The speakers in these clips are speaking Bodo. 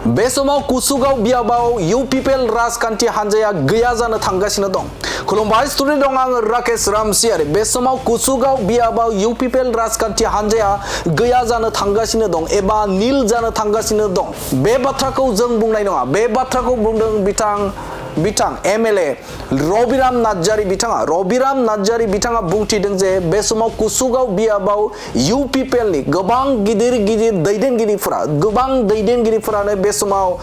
बे समाव कुसुगाव बियाबाव इउपिपिएल राजखान्थि हान्जाया गैया जानो थांगासिनो दं। खुलुमबाय स्टुडिअ दं आं राकेश रामसियारि। बे समाव कुसुगाव बियाबाव इउपिपिएल राजखान्थि हान्जाया गैया जानो थांगासिनो दं एबा नील जानो थांगासिनो दं। बे बाथ्राखौ जों बुंनाय नङा। बे बाथ्राखौ बुंदों बिथां एमएलए रबिराम नार्जारी बिथाङा बुंथिदों जे बे समाव कुसुगाव बियाबाव इउपिपिएल नि गोबां गिदिर दैदेनगिरिफोरानो बे समाव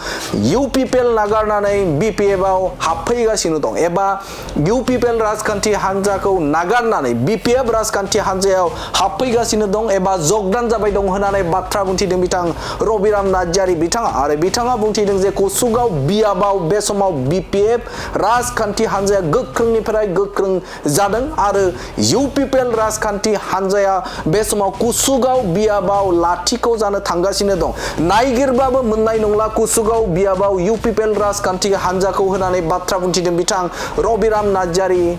इउपिपिएल नागारनानै बिपिएफआव हाबफैगासिनो दं एबा इउपिपिएल राजखान्थि हान्जाखौ नागारनानै बिपिएफ राजखान्थि हान्जायाव हाबफैगासिनो दं एबा जगदान जाबाय दं होननानै बाथ्रा बुंथिदों बिथां रबिराम नार्जारी बिथाङा। आरो बिथाङा बुंथिदों जे कुसुगाव बियाबाव बे समाव बिपिएफ राजखान्थि हान्जाया गोख्रोंनिफ्राय गोख्रों जादों आरो इउपिपिएल राजखान्थि हान्जाया बे समाव कुसुगाव बियाबाव लाथिख' जानो थांगासिनो दं। नायगिरबाबो मोननाय नंला कुसुगाव बियाबाव इउपिपिएल राजखान्थि हान्जाखौ होनानै बाथ्रा बुंथिदों बिथां रबिराम नार्जारी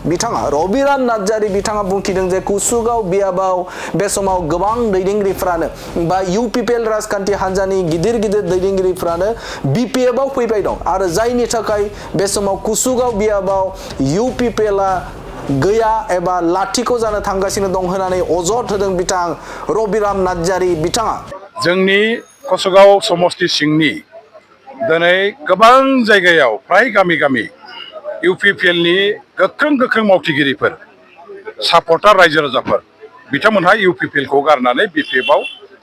बिथाङा बुंथिदों जे कुसुगाव बियाबाव बे समाव गोबां दैदेनगिरिफ्रानो बा इउपिपिएल राजखान्थि हान्जानि गिदिर दैदेनगिरिफ्रानो बिपिएफआव फैबाय दं आरो जायनि थाखाय बे समाव कुसुगाव बियाबाव इउपिपिएलआ गैया एबा लाथिख' जानो थांगासिनो दं होननानै अजद होदों बिथां रबिराम नार्जारी बिथाङा। जोंनि कुसुगाव समष्टि सिंनि दिनै गोबां जायगायाव फ्राय गामि इउपिपिएलनि गोख्रों मावथिगिरिफोर सापर्टार रायजो राजाफोर बिथांमोनहा इउपिपिएलखौ गारनानै बिपिएफआव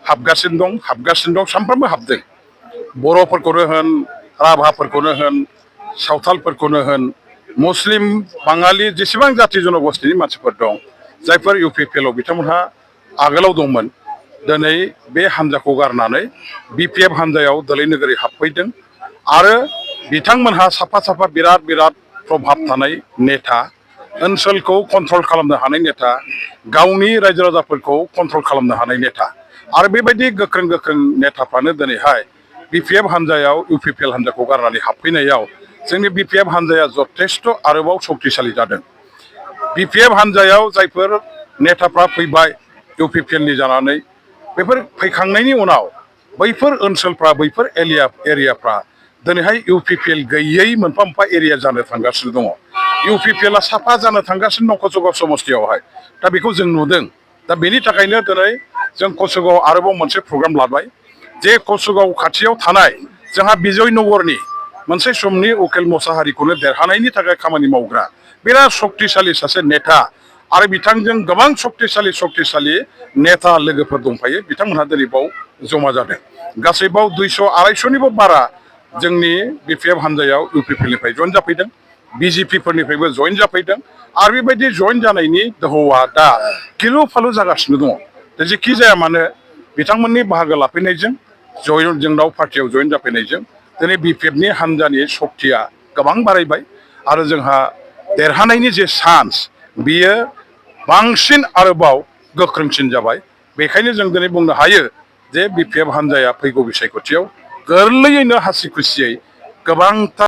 हाबगासिनो दं सानफ्रोमबो हाबदों। बर'फोरखौनो होन राभाफोरखौनो होन सावथालफोरखौनो होन मुस्लिम बाङालि जेसेबां जाथि जनगोष्ठीनि मानसिफोर दं जायफोर इउपिपिएलआव बिथांमोनहा आगोलाव दंमोन दिनै बे हान्जाखौ गारनानै बिपिएफ हान्जायाव दोलै नोगोरै हाबफैदों आरो बिथांमोनहा साफा बिराद प्रभाब थानाय नेता, ओनसोलखौ कन्ट्रल खालामनो हानाय नेता, गावनि रायजो राजाफोरखौ कन्ट्रल खालामनो हानाय नेता आरो बेबायदि गोख्रों नेताफ्रानो दिनैहाय बिपिएफ हान्जायाव इउपिपिएल हान्जाखौ गारनानै हाबफैनायाव जोंनि बिपिएफ हान्जाया जथेस्थ' आरोबाव शक्तिशालि जादों। बिपिएफ हान्जायाव जायफोर नेताफ्रा फैबाय इउपिपिएलनि जानानै बेफोर फैखांनायनि उनाव बैफोर ओनसोलफ्रा बैफोर एरियाफ्रा दिनैहाय इउपिपिएल गैयै मोनफा एरिया जानो थांगासिनो दङ। इउपिपिएलआ साफा जानो थांगासिनो दं कुसुगाव समष्टियावहाय। दा बेखौ जों नुदों। दा बेनि थाखायनो दिनै जों कुसुगाव आरोबाव मोनसे प्रग्राम लाबाय जे कुसुगाव खाथियाव थानाय जोंहा बिजयनगरनि मोनसे समनि उकिल मोसाहारिखौनो देरहानायनि थाखाय खामानि मावग्रा बिराद शक्तिशालि सासे नेता आरो बिथांजों गोबां शक्तिशालि नेता लोगोफोर दंफायो। बिथांमोनहा दिनै बाव जमा जादों। गासै बाव 200-250निबो बारा जोंनि बिपिएफ हान्जायाव इउपिपिएलनिफ्राय जइन जाफैदों, बिजेपिफोरनिफ्रायबो जइन जाफैदों आरो बेबायदि जइन जानायनि दोहौआ दा गिलु फालु जागासिनो दङ। दा जेखि जाया मानो बिथांमोननि बाहागो लाफैनायजों जोंनाव पार्टियाव जइन जाफैनायजों दिनै बिपिएफनि हान्जानि शक्तिया गोबां बारायबाय आरो जोंहा देरहानायनि जे चान्स बियो बांसिन आरोबाव गोख्रोंसिन जाबाय। बेखायनो जों दिनै बुंनो हायो जे बिपिएफ हान्जाया फैगौ बिसायख'थियाव गोरलैयैनो हासि खुसियै गोबांथार